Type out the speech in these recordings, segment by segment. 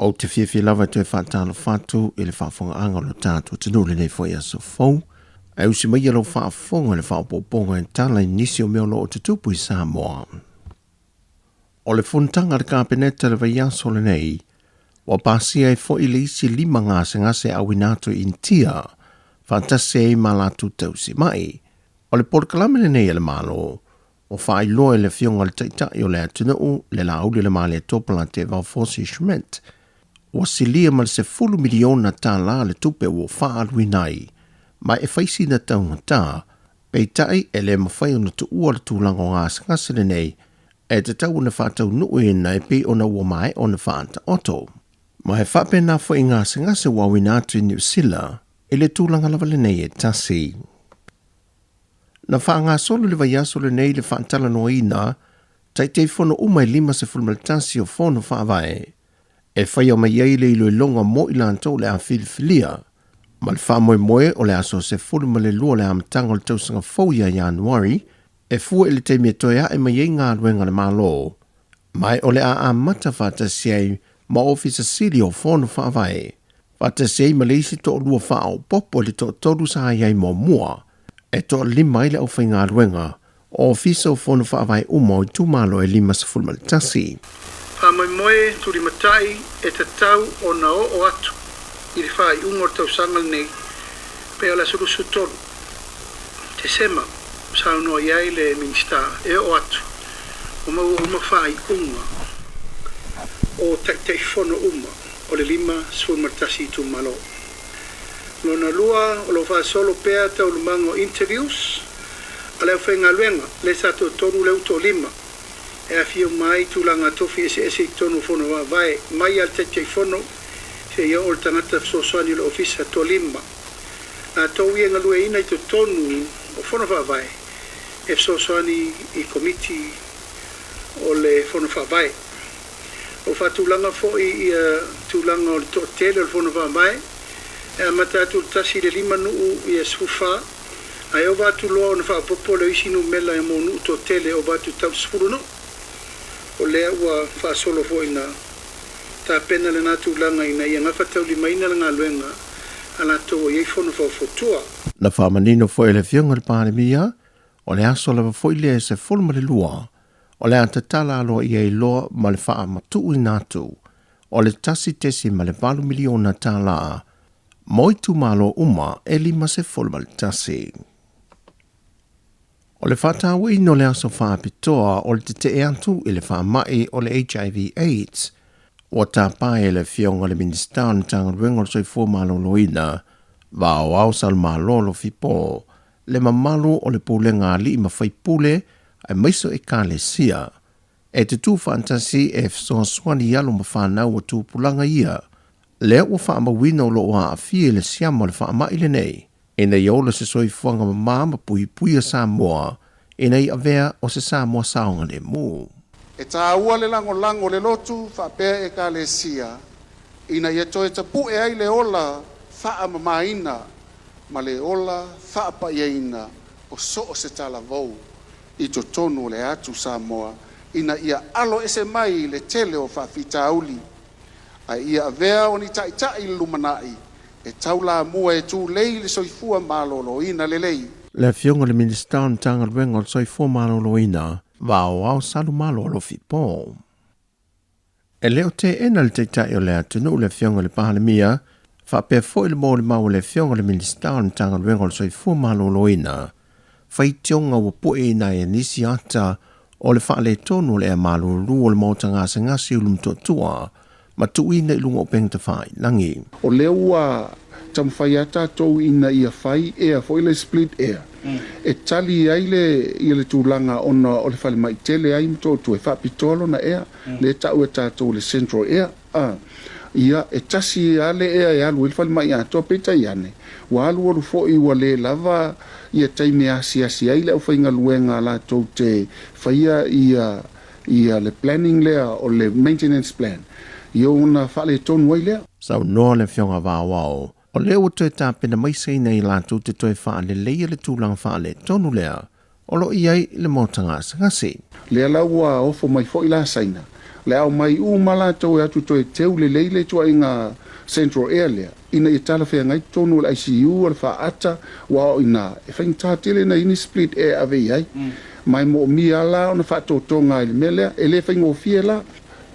Ou te fiafia lava e toe faatalofa atu i le faafofogaaga o lo tatou atunuu i lenei foi aso fou. Ae usi maia lau faafofoga i le faaopoopoga e tala i nisi o mea o lo o tutupu i Samoa. O le fonotaga a le Kapeneta i le vaiaso lenei, ua pasia ai foi le isi 5 gasegase e auina atu i Initia, faatasi ai ma latou tausimai. O le polokalame lenei a le Malo, Ua faailoa e le Afioga i le Taitai o le atunuu, le Laauli Lemalietoa Polataivao Fosi Schmidt, ua silia ma le $10 miliona tala le tupe ua faaaluina ai, ma e fai sina taugata, peitai e le mafai ona tuua le tulaga o gasegase lenei e tatau ona faataunuuina e pei ona ua maea ona faataoto. Ma e faapena foi gasegase ua auina atu i Niu Sila i le tulaga lava lenei e tasi. Na faagasolo i le vaiaso lenei le faatalanoaina Taitaifono uma e 51 o Fono Faavae e faia mai ai le iloiloga mo i latou o le a filifilia, ma le faamoemoe o le aso 12 o le amataga o le tausaga fou ia Ianuari e fua i le taimi e toe ae mai ai galuega a le Malo, ma o le a amata faatasi ai ma Ofisa Sili o Fono Faavae faatasi ai ma le isi toalua faaopoopo i le toatolu sa i ai muamua, e toalima ai le aufaigaluega o Ofisa o Fono Faavae uma o itumalo e 51. Faamoemoe tulimatai e tatau ona oo atu i le faaiuga o le tausaga lenei pei o le aso 23 Tesema saunoa i ai le Minisita e oo atu ua maua uma faaiuga o Taitaifono uma o le 51 itumalo. Lona lua, o lo o faasolo pea taualumaga o interviews a le aufaigaluega lea sa toatolu lea ua toalima e aafia uma ai tulaga tofi eseese i totonu o Fono Faavae mai lava le Taitaifono seia oo i le tagata fesoasoani o le Ofisa toalima latou ia e galueaiina i totonu o Fono Faavae e fesoasoani i Komiti o le Fono Faavae. Ua faatulaga foi ia tulaga o le toatele o le Fono Faavae, e amata atu i le 1 i le 5 nuu ia 14, ae ova atu loa ona faaopoopo lea o isi numela mo nuu toatele e ova atu i le tau 10 nuu. O lea ua faasolo foi ina tapena lena tulaga ina ia gafataulimaina le galuega a latou o i ai Fono Faufautua. Na faamanino foi e le Afioga i le Palemia, o le aso lava foi lea e 12 o le a tatala aloaia ai loa ma le faamatuuina atu o le $1.8 miliona tala mo itumalo uma e 51. O le faatauaina o le aso faapitoa o le tetee atu i le faamai o le HIV AIDS, ua tapa e le Afioga i le Minisita o le Matagaluega o le Soifua Maloloina, Vaoao Salumalolo Fipo, le mamalu o le pulega a alii ma faipule aemaise o Ekalesia, e tutū faatasi e fesoasoani i alo ma fanau o tupulaga ia, lea ua faamauina o lo o aafia i le siama o le faamai lenei, ina ia ola se soifuaga mamā ma puipuia Samoa ina ia avea o se Samoa saogalemu. E taua le lagolago o le lotu faapea Ekalesia ina ia toe tapu'e ai le ola faamamaina ma le ola faapaiaina o so o se talavou i totonu o le atu Samoa ina ia alo ese mai le tele o faafitauli, ae ia avea o ni taitai i le lumanai e taulamua e tulei le soifua maloloina lelei. Le Afioga i le Minisita o le Matagaluega o le Soifua Maloloina, Vaoao Salumalolo Fipo. E le o teena le Taitai o le atunuu le Afioga i le Palemia, faapea foi le molimau a le Afioga i le Minisita o le Matagaluega o le Soifua Maloloina, faitioga ua pueina ai e nisi ata o le faaletonu o le ea malulu o le maota gasegase i Ulumotootua ma tuuina i luga o upega tafailagi. O lea ua taumafai lava tatou ina ia fai ea foi le split ea e tali ai le ia le tulaga ona o le falemai tele ai Motootua e faapitoa lona ea lea e tau e tatou le central ea a ia e tasi lava le ea e alu ai le falemai atoa peitai ane ua alualu foi ua le lava ia taimi e asiasi ai le aufaigaluega latou te faia ia ia le planning lea o le maintenance plan ia ona faaletonu ai lea. Saunoa le Afioga Vaoao, o lea ua toe tapena mai Saina i latou te toe faaleleia le tulaga faaletonu lea o lo o i ai le maota gasegase. Lea la ua ofo mai foi la Saina. Le aumai uma latou e atu toe teu lelei le ituaiga central air lea ina ia talafeagai totonu o le ICU o le faata aua o i ina e faigata tele ona i ai ni split air e ave i ai. Ma e moomia lava la ona faatotoga i le mea lea. E le faigofie la.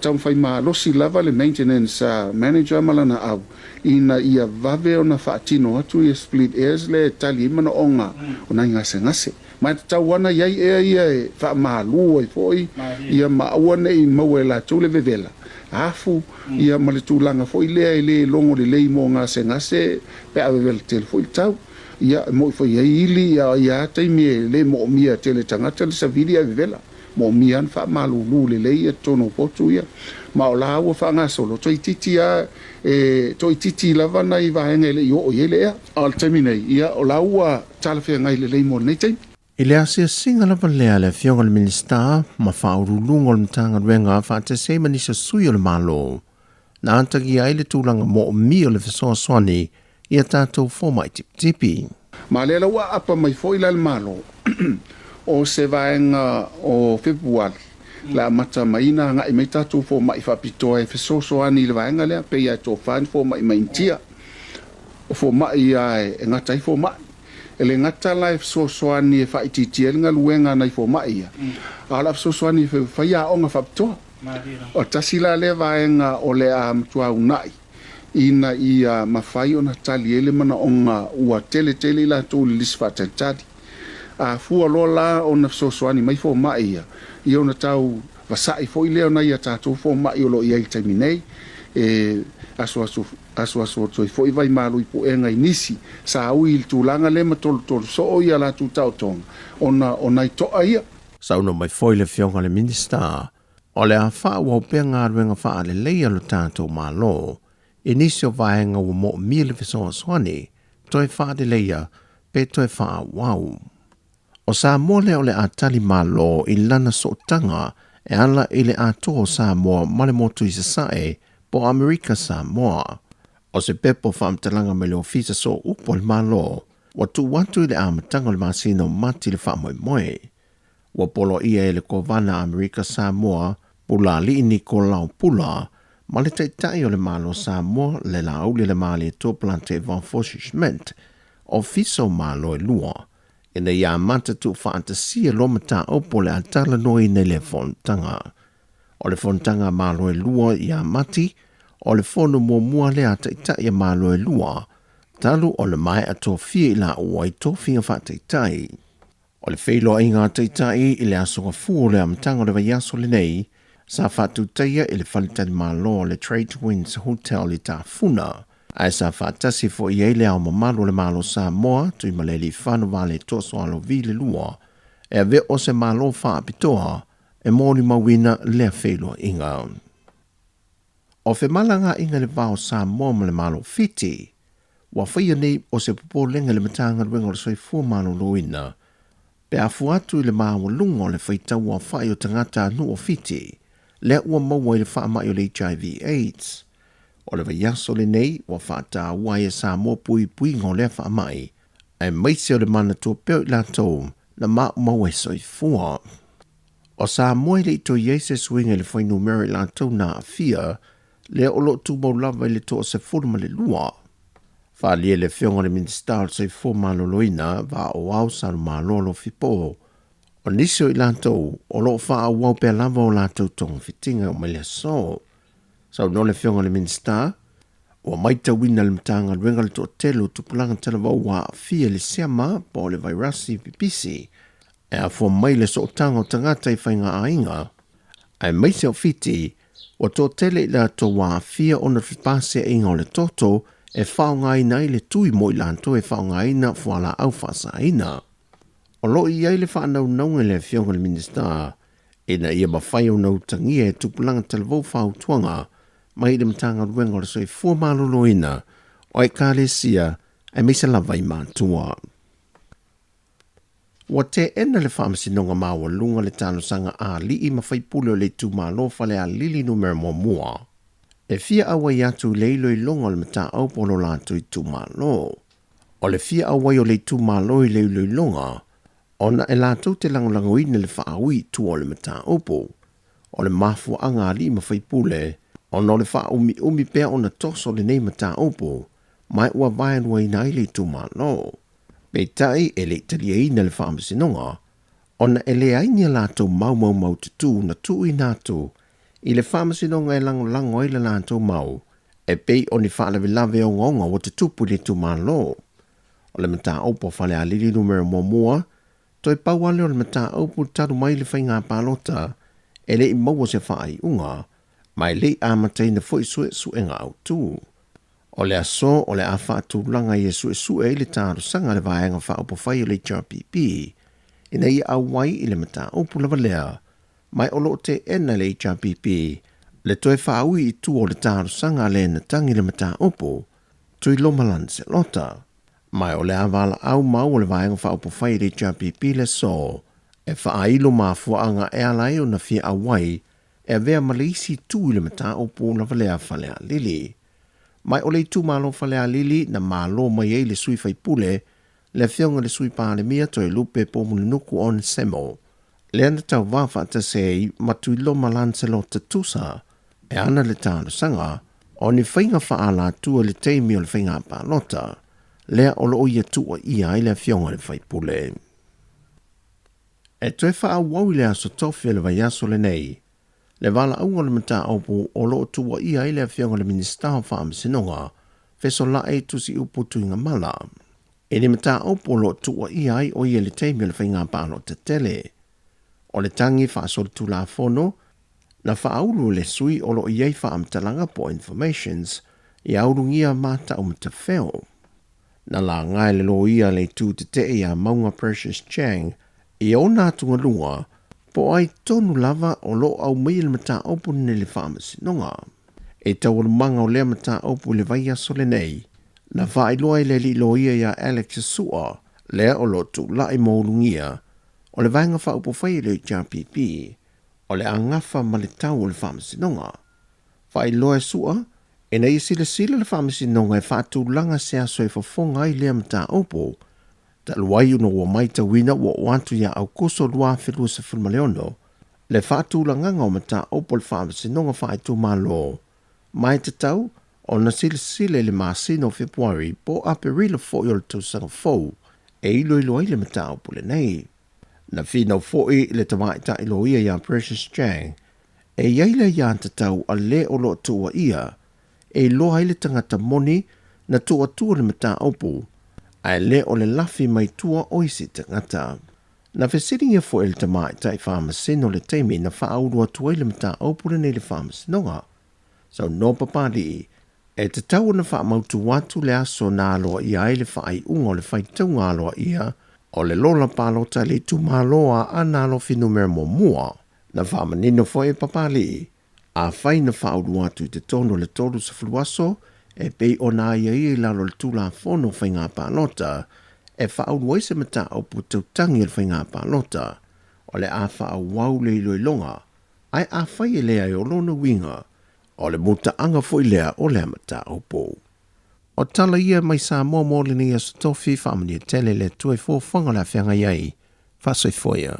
Taumafai malosi lava le maintenance manager ma lana au ina ia vave ona faatino atu ia split airs lea e tali ai manaoga o nai gasegase. Ma e tatau ana i ai ea ia e faamalu ai foi ia ma aua ne i maua e latou le vevela afu ia ma le tulaga foi lea e le logo lelei mo gasegase pe a vevela tele foi le tau. Ia e moi foi i ai ili ia ia taimi e le moomia tele e tagata le savili ae vevela. Moomia ana faamalulu lelei ia totonu o potu ia. Ma o la ua faagasolo toeitiiti a e toeitiiti lava nai vaega e le i oo i ai le ea. A o le taimi nei, ia o la ua talafeagai lelei mo lenei taimi. I le asiasiga lava lea a le Afioga i le Minisita ma Faauluuluga o le Matagaluega faatasi ai ma nisi o sui o le Malo, na atagia ai le tulaga moomia o le fesoasoani i a tatou fomai tipitipi. Ma lea la ua aapa mai foi la le Malo o se vaega o Fepuali le amata mai na agai mai tatou fomai faapitoa e fesoasoani i le vaega lea, pei lava e tofa ni fomai mai Initia, o fomai lava e gata ai fomai. E le gata la e fesoasoani e faaitiitia ai le galuega a nai fomai ia, a o le a fesoasoani e fai aoga faapitoa. O tasi la lea vaega o le a matua uunai ina ia mafai ona tali ai le manaoga ua tele tele i latou i le lisi faatalitali. A fua loa la ona fesoasoani mai fomai ia, ia ona tau vasa'i foi lea o nai a tatou fomai o lo o i ai i le taimi nei, e asuasu asuasu atu ai foi vaimalu i puega i nisi sa ui i le tulaga lea ma tolutolu soo ia latou taotoga ona o nai to'a ia. Saunoa mai foi le Afioga i le Minisita, o le a faaauau pea galuega faalelei a lo tatou Malo i nisi o vaega ua moomia le fesoasoani toe faaleleia pe toe faaauau. O Samoa lea o le a tali malo i lana sootaga e ala i le atoa o Samoa ma le motu i Sasae po o Amerika Samoa. O se pepa o faamatalaga mai le Ofisa Sooupu a le Malo ua tuu atu i le amataga o le masina o Mati le faamoemoe. Ua poloaia e le Kovana Amerika Samoa, Pulaalii Nikolao Pula, ma le Taitai o le Malo Samoa, le Laauli le Malietoa Plante Vanfoshi Schmidt, Ofisa o Malo e lua, ina ia amata tuufaatasia loa mataupu o le a talanoaina i lea fonotaga. O le fonotaga a Malo e lua ia Mati, o le fono muamua lea a Taitai a Malo e lua, talu ona maea tofia i laua i tofiga faataitai. O le feiloaiga a Taitai i le Aso Gafua o le amataga o le vaiaso lenei, sa faatutaia i le faletalimalo o le Trade Winds Hotel i Tafuna, ae sa faatasi foi i ai Le Ao Mamalu o le Malo Samoa, Tuimalealiifano Vaaletoa Sualauvi le Lua, e avea o se Malo faapitoa e molimauina lea feiloaiga. O femalagaaiga i le va o Samoa ma le Malo Fiti, ua faia nei o se popolega i le Matagaluega o le Soifua Maloloina pe a fua atu i le maualuga o le faitau aofai o tagatanuu o Fiti lea ua maua i le faamai o le HIV AIDS. O le vaiaso lenei ua faataua ai e Samoa puipuiga o lea faamai, aemaise o le manatua pea o i latou na maumau ai soifua. O Samoa e le i toe i ai se suiga i le fuainumera i latou na aafia, lea o lo o tumau lava i le 12. Faaalia e le Afioga i le Minisita o le Soifua Maloloina, Vaaoao Salumalo Alofipo, o nisi o i latou o lo o faaauau pea lava o latou togafitiga e oo mai le aso. Saunoa le Afioga i le Minisita, ua maitauina e le Matagaluega le toatele o tupulaga talavou ua aafia i le siama po o le vairasi pipisi e afua mai le sootaga o tagata i faigaaiga, aemaise o Fiti, ua toatele i latou ua aafia ona fepaseaiga o le toto e faaaogaina ai le tui mo i latou e faaaogaina fualaau faasaina. O lo o i ai le faanaunauga i le Afioga i le Minisita ina ia mafai ona utagia e tupulaga talavou fautuaga mai le Matagaluega o le Soifua Maloloina o Ekalesia aemaise lava i matua. Ua teena le Faamasinoga Maualuga le talosaga a alii ma faipule o le itumalo Falealili Numera Muamua e fia auai atu i le iloiloga o le mataupu o lo latou itumalo. O le fia auai o le itumalo i le iloiloga ona e latou te lagolagoina le faaui i tua o le mataupu. o le mafuaaga a alii ma faipule ona o le faaumiumi pea ona toso lenei mataupu ma ua vaeluaina ai le itumalo. Peitai e le i taliaina le faamasinoga ona e leai ni a latou mau maumaututu na tuuina atu i le faamasinoga e lagolago ai le latou mau e pei o ni faalavelave ogaoga ua tutupu i le itumalo. O le mataupu a Falealili Numera 1, toe pau lava lea o le mataupu talu mai le faiga palota e le i maua se faaiuga ma e le i amataina foi suesuega autu. O le aso o le a faatulaga ai e suesue ai le talosaga a le Vaega Faaupufai o le HRPP ina ia auai i le mataupu lava lea, ma o lo o teena e le HRPP le toe faaui i tua o le talosaga a le na tagi le mataupu, Tuiloma Lancelota. Ma o le a valaau mau o le Vaega Faaupufai a le HRPP le aso e faailo mafuaaga e ala ai ona fia auai e avea ma le isi itu i le mataupu lava lea a Falealili. Mai o le itumalo Falealili na malo mai ai le sui faipule, le afioga i le Sui Palemia Toelupe Poumulinuku Onesemo, lea na tauvā faatasi ai ma Tuiloma Lancelot Tusa e ana le talosaga o ni faiga faaalatua i le taimi o le faiga palota, lea o lo o ia tuuaia ai le afioga i le faipule. E toe faaauau i le aso Tofi o le vaiaso lenei le valaauga o le mataupu o lo o tuuaia ai le Afioga i le Minisita o Faamasinoga, Fesola'i Tusiupu Tuigamala, i le mataupu o lo o tuuaia ai o ia i le taimi o le faiga palota tele. O le tagi faasolitulafono na faaulu e le sui o lo o i ai faamatalaga po o informations ia ulugia mataumatafeo. Na laga e le loia le itu tetee iā Mauga Precious Chang i ona atugaluga po o ai tonu lava o lo o aumaia le mataupu lenei i le faamasinoga. I taualumaga o lea mataupu i le vaiaso lenei, na faailoa e le alii loia iā Alex Sua, lea o lo o tulai mo Ulugia, o le Vaega Faaupufai a le HRPP, o le a gafa ma le tau o le faamasinoga. Faailoa e Sua, ina ia silasila le Faamasinoga e faatulaga se aso e fofoga ai lea mataupu, talu ai ona ua matauina ua oo atu ia Aokuso 2026 le faatulagaga o mataupu a le Faamasinoga Faaitumalo, ma e tatau ona silasila i le masina o Fepuari po o Aperila foi o le tausaga fou e iloilo ai le mataupu lenei. Na finau foi le tamaitai loia iā Precious Chang e i ai le aiatatau a le o lo o tuuaia e iloa ai le tagata moni na tuuatua le mataupu, ae le o le lafi mai tua o isi tagata. Na fesiligia foi e le tamaitai faamasino le taimi na faaulu atu ai le mataupu lenei i le faamasinoga. Saunoa Papalii, e tatau ona faamautu atu le aso na aloaia ai le faaiuga o le faitauga aloaia o le lola palota i le itumalo a Aana Alofi Numera Muamua. Na faamanino foi e Papalii, afai na faaulu atu i totonu o le 30 aso e pei ona aiaia i lalo o le Tulafono o Faiga Palota e faaulu ai se mataupu tautangi o le faiga palota, o le a faaauau le iloiloga, ae afai e leai o lona uiga, O le mutaaga foi lea o lea mataupu. O tala ia mai Samoa mo lenei aso tofi, faamanuia tele le Atua i fuafuaga o le a feagai ai. Faasoifua ia.